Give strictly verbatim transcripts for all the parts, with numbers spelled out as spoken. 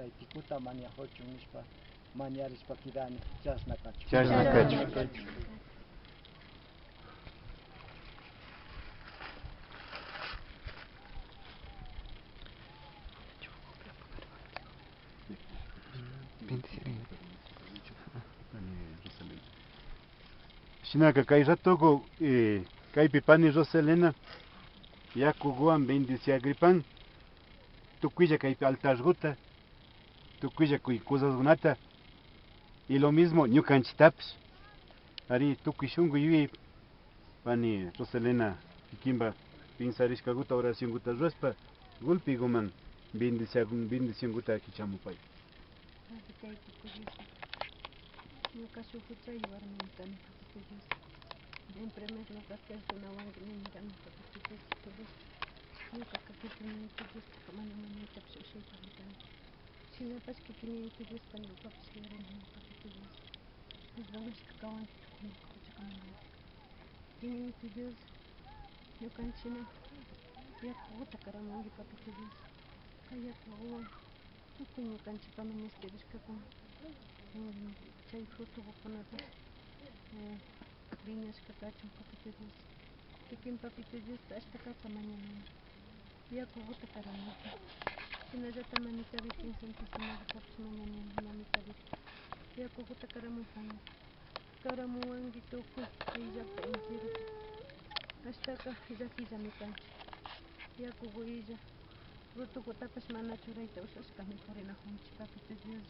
Taytikuta mañakuchun nishpa mañarishpa kidani. Chashna kachun. Chashna kachun. Shinaka kay ratuku, eh, kaypi pani Roselena yakuguwan bendiciagripan tukuylla kaypi altarguta, tukuylla kuy cosasgunata, y lo mismo ñukanchitapish. Ari, tukuy shunku yuyay pani Roselena kikinpa pensarishkaguta oracionguta rurashpa, gulpiguman bendicia-, bendicionguta kichamupay. Taytiku Dios, ñuka shuk huchay warmimi kani, Papito Dios. En primer lugar, perdonawanki nimirkami, Papito Diosito Dios. Ñuka kakipimi, Dios, mana mañaytapish ushaypami kani. Shinapash kikinmi, Diospa ñawpapish yuyarini, Papito Dios. Perdonashka kawanki tukuy ñuka huchakunamanka. Kikinmi, Dios, ñukanchikman yakuguta karamunki, Papito Dios. Kay yakuguwan tukuy ñukanchikpa mañashtirishkakuna, mm, chay frutukunata, eh, wiñashka kachun, Papito Dios. Kikin Papito Diosta ashtakata mañanimi. Yakuguta karamunki. Shinallata Mamita Virgen Santísimagutapish mañanimi, Mamita Virgen. Yakuguta karamupanki. Karamuwanki tukuy kay llakta enteropi. Ashtaka llakillami kanchik. Yakugu illa, frutugutapash mana churayta ushashkami purinakunchik, Papito Dios.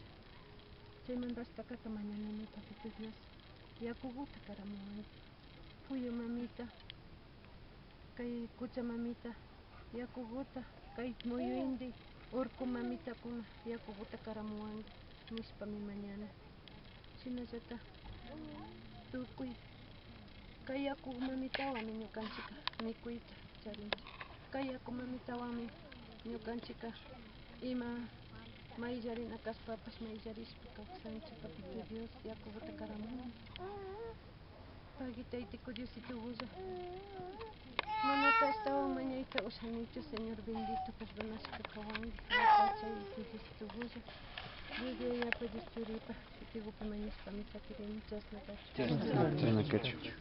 Chaymanta ashtakata mañanimi, Papito Dios, yakuguta karamuwanki. Puyu mamita, kay kucha mamita, yakuguta, kay muyu inti, urku mamitakuna yakuguta karamuwanki nishpami mañani. Shinallata tukuy kay yaku mamitawanmi ñukanchikka mikuyta charinchik. Kay yaku mamitawanmi ñukanchikka ima mayllarina kashpapash mayllarishpa kawsanchik, Papito Dios, yakuguta karamun. Pagui, Taytiku Diosito Bulla. Manata ashtawan mañayta ushanichu, Señor bendito, perdonashka kawanki. Pachay, Diosito Bulla. Dios Yayapa, Dios Churipa shutigupi mañashpami sakirini, chashna kachun. Chashna kachun.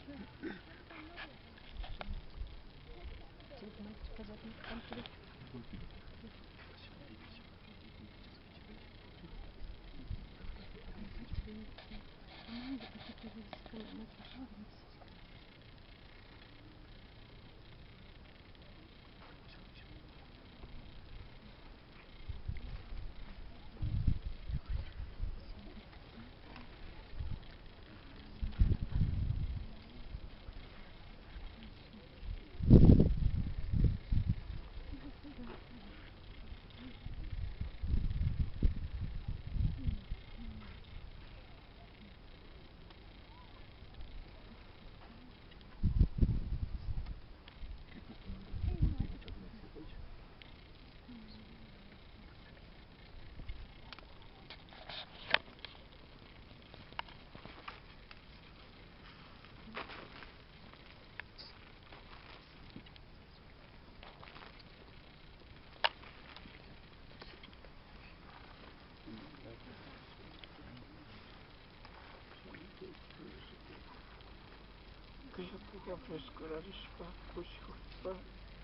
Kaypika frescorarishpa, kushikushpa,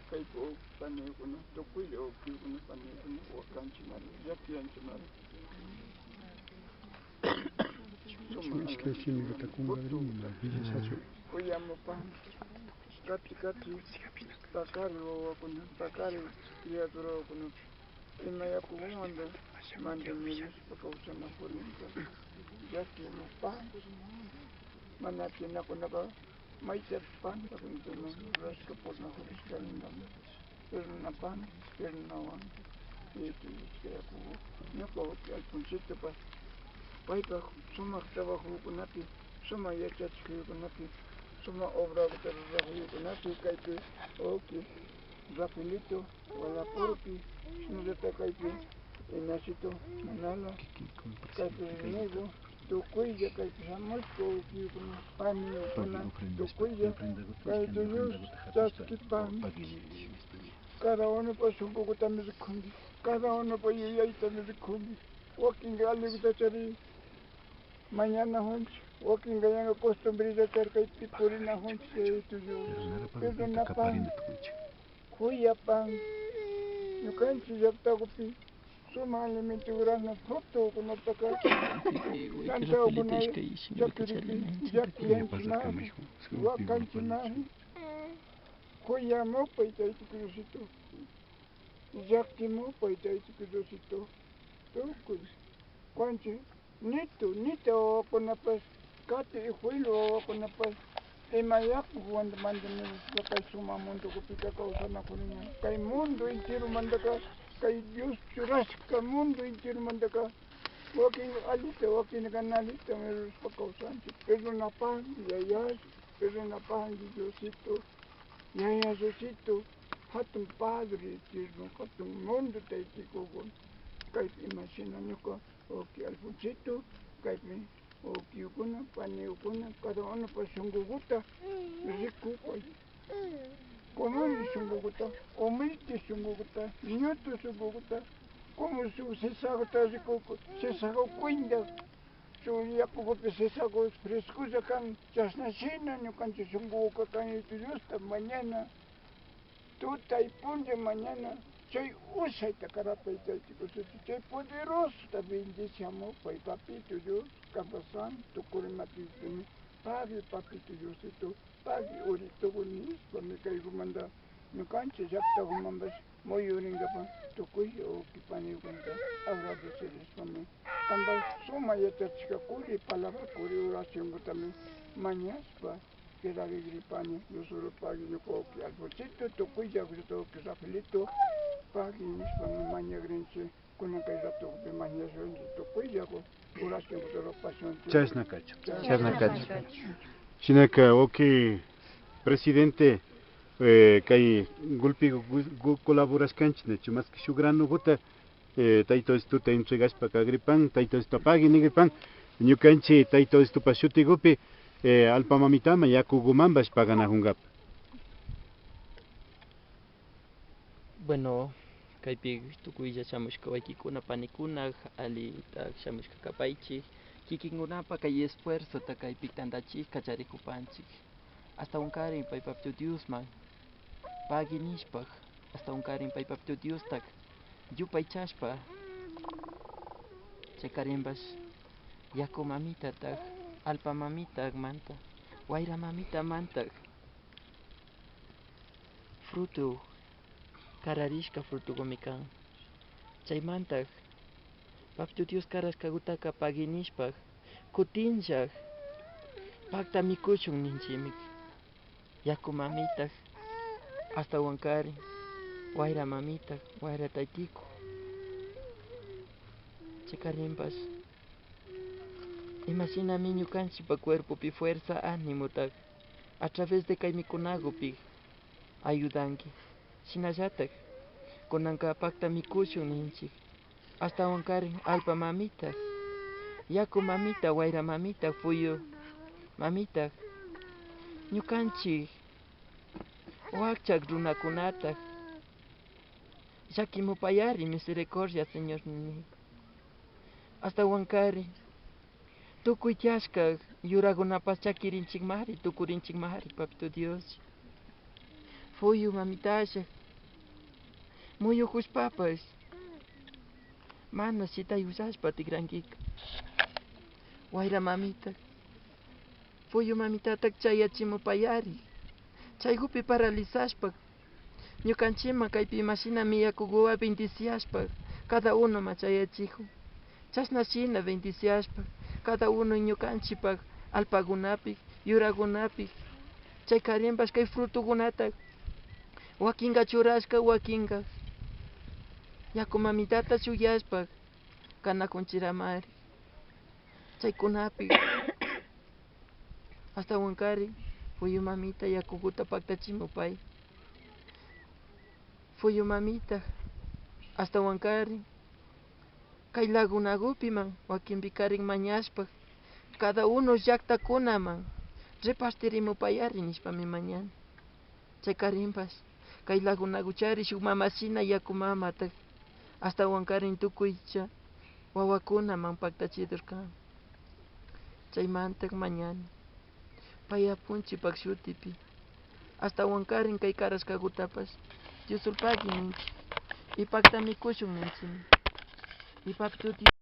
kaypi wawki paniykuna, tukuylla wawkikuna paniykuna, wakanchimari, llakiyanchimari. Sumak ishkay shimikuta kunkarin, ima willashachu. Kuyamupani. Kati, kati, pakari wawakuna, pakari criaturawakuna, ima yakukumanta mantenirishpa kawsanakurinka, llakimupa, mana atinakunaka maytapish pantakunata rurashka purinakurishka ninkami. Perdonapani, perdonawan. Tayta Dios, kay yakuku ñuka wawki Alfonsitopa, paypa sumak trabajokunapi, sumak yachachikuykunapi, sumak obrakuta rurakuykunapi kaypi wawki Rafaelito Gualapurpi, shinallata kaypi Ignacito Manala, kaypi Renego, tukuylla kaypi shamushka wawkikuna, panikuna, tukuylla kay Dios chaskipan. Cada unopa shunkuykutami rikunki, cada unopa yuyaytami rikunki. Wakinka aliguta chari mañanajunchik, wakinka yanka costumbreta charkaypi purinajunchik, Yayito Dios. Perdonapaj. Kuyapan, ñukanchik llaktakupi sumak alimento grano frutokunataka tantawakuna chakiripi llakiyanchikman, wakanchikman. Kuyamupay, Taytito Diosito. Llakimupay, Taytito Diosito. Tukuy kuanchik nitu, nita wawakunapash, kati hijuelo wawakunapash, ima yaku wanta manta nirishpa kay sumak mundokupika kawsanakurin ña. Kay mundo enteromantaka, kay Dios churashka mundo enteromantaka, wakin allita, wakinka na allita rurashpa kawsanchik. Perdonapangui, Yaya, perdonapangui, Diosito. Yaya Diosito, hatun Padre eterno, hatun mundo Taytikuwan, kaypi imashina ñuka wawki Alfonsito, kaypi wawkiyukuna, paniyukuna, cada unopa shunkukuta rikupay. Como shunkukuta, humilde shunkukuta, ñutu shunkukuta, como shuk sisakuta rikuku, sisaku cuenta. Shuk yakukupi sisaku frescolla kan, chashna shina ñukanchik shunkuka kan, Yayito Diosta mañana, tuta y punlla mañana, chay ushayta karapay, Tayta Diosito, chay poderosota bendiciamupay, Papito Dios, kanpa santo coronapipi pagui, Papito Diosito. Pagui uri tukuy nishpami kaykumanta ñukanchik llaktakumanpash muyurinkapa tukuy wawki paniykunata agradecerishpami kanpash sumak yachachishka kuri palabra kuri oracionkutami mañashpa quedarigri pani. Diosoro pagui ñuka wawki Alfonsito, tukuy llagullata wawki Rafaelito pagui nishpami mañagrinchik. Kunan kay ratopi mañashunchik tukuyllaku oracionkuta rupashunchik. Chashna kachun. Chashna kachun. Shinaka, wawki presidente, eh, kay gulpi gu-, gu-, colaborashkanchik, nachu? Maski shuk granokuta, eh, Tayta Diosituta entregashpa kagripan, Tayta Diosituta pagui nigripan, ñukanchik Tayta Diositupa shutikupi, eh, allpa mamitaman yakukumanpash paganajunkapak. Bueno, kaypi tukuylla shamushka wawkikuna, panikuna, alita shamushka kapaychik. Kikinkunapa kay esfuerzota kaypi tantachishka charikupanchik. Ashtawankarin paypapchu Diosman pagui nishpa, ashtawankarin paypapchu Diosta yupaychashpa, chaykarinpash yaku mamitatak, allpa mamitamanta, wayra mamitamantak, fruto, kararishka frutukumi kan. Chaymantak Papito Dios karashkakutaka pagui nishpa kutinlla pakta mikushun ninchimi. Yaku mamitak, ashtawankarin wayra mamitak, wayra taytiku. Chaykarinpash imashinami ñukanchikpa cuerpopi fuerza, animotak a través de kay mikunakupi ayudanki. Shinallatak kunanka pakta mikushun ninchik. Ashtawankarin allpa mamita, yaku mamita, wayra mamita, puyu mamita, ñukanchik wakchak runakunata llakimupayari, misericordia, Señor, nini. Ashtawankarin tukuy tiyashka yurakunapash chakirinchikmari, tukurinchikmari, Papito Dios. Puyu mamitalla muyukushpapash mana shita yuyashpa tikrankika. Wayra mamita, puyu mamitatak chayachimupayari. Chaykupi paralizashpa ñukanchikman kaypi imashinami yakukuwan bendiciashpa cada unoman chayachikun. Chashna shina bendiciashpa cada uno ñukanchikpak allpakunapi, yurakunapi chaykarinpash kay frutokunata wakinka churashka, wakinka yaku mamitata shuyashpa kanakunchikramari. Chaykunapi ashtawankarin puyu mamita yakukuta paktachimupay. Puyu mamita ashtawankarin kay lagunakupiman wakinpikarin mañashpa cada uno llaktakunaman repartirimupayari nishpami mañani. Chaykarinpash kay lagunakuchari shuk mama shina yaku mamata ashtawankarin tukuycha wawakunaman paktachidurka. Chaymanta mañani, pay apunchipak shutipi. Ashtawankarin kay karashkagutapash Diosulpagui ninchi, y pakta mikushun ninchimi, y paktuti